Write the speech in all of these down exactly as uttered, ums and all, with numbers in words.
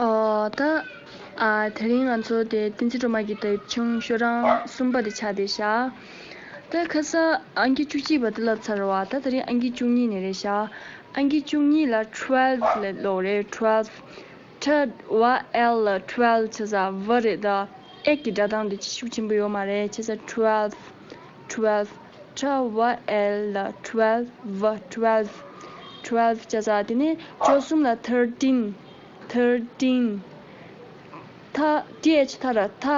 ཨོ་ད། ཨ་དེ་རིང་ང་ཚོ་དེ་བསྟན་འཛིན་སྒྲོལ་མ་གི་དེབ་ཆུང་ཤོག་གྲངས་གསུམ་པ་དེ་ཆགས་བསྡད་ཤག་ད་ཁ་སང་ཨང་ཀི་བཅུ་གཅིག་པ་དེ་བསླབས་ཚར་བ། ད་དེ་རིང་ཨང་ཀི་བཅུ་གཉིས་ནས་རེད་ཤག་ཨང་ཀི་བཅུ་གཉིས་ལ་twelve་ལབ་ཀློག་རེད། Twelve། ཁྲ་ཝ་ཨེལ་ལ་twelve་བྱས་ཙང་ཝ་རེད། ད་ཨེ་གི་སྒྲ་གདངས་དེ་ཅི་ཤུགས་ཆེན་པོ་ཡོད་མ་རེད། བྱས་ཙང་twelve། Twelve། ཁྲ་ཝ་ཨེལ་ལ་twelve། ཝ། Twelve། Twelve་བྱས་ཙང་དེ་ནས་བཅུ་གསུམ་ལ་thirteen། Thirteen། ཐ། ཏི་ཨེཆ་ཐ་ར་ཐ།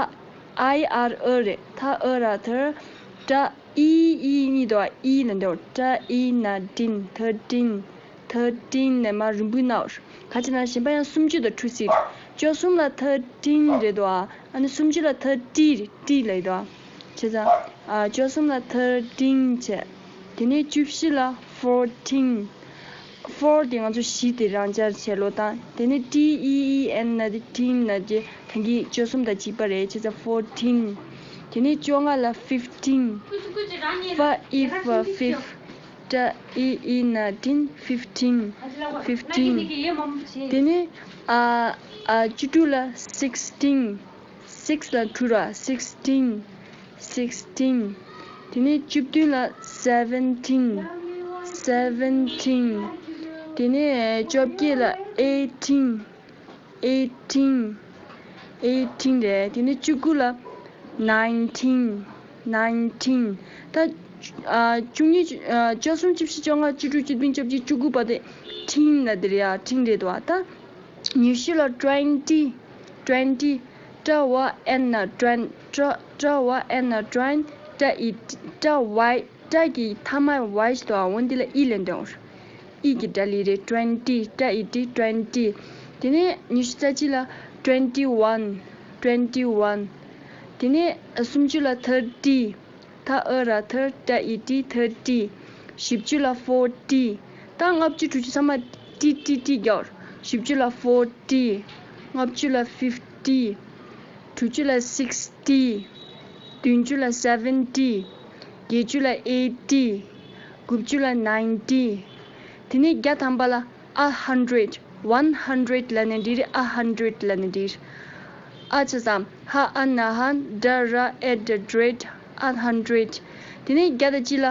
ཨའི་ཨར་ཨ་རེད། ཐ་ཨ་ར་ཐར། ཏྲ་ཨི་ཨི་གཉིས་འདུག་ཨི་ལ་འདུག་ཏྲ་ཨི་ན་ཏིན། Thirteen། Thirteen་ནས་མར་རིང་པོ་ནའོ། ག་ཅི་ན་གཞན་པ་ཡང་སུམ་ཅུ་དང་ཁྲུ་སི། བཅུ་གསུམ་ལ་thirteen་རེད་འདུག་ཨ་ནི་སུམ་ཅུ་ལ་ཐ་ཏི་རེད། ཏི་ལ་འདུག་ཨ། བྱས་ཙང་། ཨ་བཅུ་གསུམ་ལ་thirteen་བྱས། དེ་ནས་བཅུ་བཞི་ལ་fourteen། Four་དེ་ང་ཚོ་བཞི་དེ་རང་འཇགས་བྱས་ཀློག་སྟངས། དེ་ནས་ཏི་ཨི་ཨི་ཨེན་ན་དེ་ཏིན་ན་དེ་ད་གིན་བཅུ་གསུམ་དང་གཅིག་པ་རེད། བྱས་ཙང་fourteen། དེ་ནས་བཅོ་ལྔ་ལ་fifteen། ཧྥ་ཨི་ཧྥ་fifth། ཏྲ་ཨི་ཨི་ན་ཏིན། Fifteen། Fifteen། དེ་ནས་ཨ་ཨ་བཅུ་དྲུག་ལ་sixteen། Six་ལ་དྲུག་ར། Sixteen། Sixteen། དེ་ནས་བཅུ་བདུན་ལ་seventeen། Seventeen། དེ་ནས་བཅོ་བརྒྱད་ལ་eighteen། Eighteen། Eighteen་རེད། དེ་ནས་བཅུ་དགུ་ལ་nineteen། Nineteen། ད་ཨ་བཅུ་གཉིས། ཨ་བཅུ་གསུམ། བཅུ་བཞི། བཅོ་ལྔ། བཅུ་དྲུག། བཅུ་བདུན། བཅོ་བརྒྱད། བཅུ་དགུ་བར་དེ་ཏིན་ལབ་དེ་རེད་ཡ། ཏིན་རེད་འདུག་ཨ། ད་ཉི་ཤུ་ལ་twenty། Twenty། ཏྲ་ཝ་ཨེན་ན་twen། ཏྲ་ཏྲ་ཝ་ཨེན་ན་twen། ཏྲ་ཨི་ཏྲ་ཝའི། ཏྲ་གི་མཐའ་མ་ཝའི་ཞིག་འདུག་ཨ། འོ་འདི་ལ་ཨི་ལབ་འདུག་ཨི་གི་སྒྲ་ལི་རེད། Twenty། ཏྲ་ཨི་ཏི། Twenty། དེ་ནས་ཉི་ཤུ་རྩ་གཅིག་ལ་twenty one། Twenty one། དེ་ནས་སུམ་ཅུ་ལ་thirty། ཐ་ཨ་ར་ཐར། ཏྲ་ཨི་ཏི། Thirty། བཞི་བཅུ་ལ་forty། ད་ལྔ་བཅུ་དྲུག་ཅུ་ཚང་མ་ཏི་ཏི་ཏི་རྒྱག་བཞི་བཅུ་ལ་forty། ལྔ་བཅུ་ལ་fifty། དྲུག་ཅུ་ལ་sixty། བདུན་ཅུ་ལ་seventy། བརྒྱད་ཅུ་ལ་eighty། དགུ་བཅུ་ལ་ninety། དེ་ནས་བརྒྱ་ཐམ་པ་ལ་a hundred། One hundred་ལབ་ནས་འགྲིག་རེད། A hundred་ལབ་ནས་འགྲིག་ཨ་ཆ་ཙམ། ཧ་ཨ་ན་ཧན། ཌ་ར་ཨེ་ཌ་ཌེ་ཌ། A hundred། དེ་ནས་བརྒྱ་དང་གཅིག་ལ་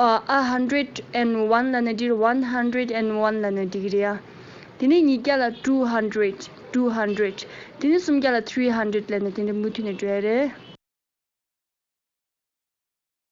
ཨ་a hundred and one་ལབ་ནས་འགྲིག One hundred and one་ལབ་ནས་འགྲིག་རེད་ཡ། དེ་ནས་ཉིས་བརྒྱ་ལ་two hundred། Two hundred། དེ་ནས་སུམ་བརྒྱ་ལ་three hundred་ལབ་ནས་དེ་འདྲ་མུ་མཐུད་ནས་འགྲོ་ཡ་རེད།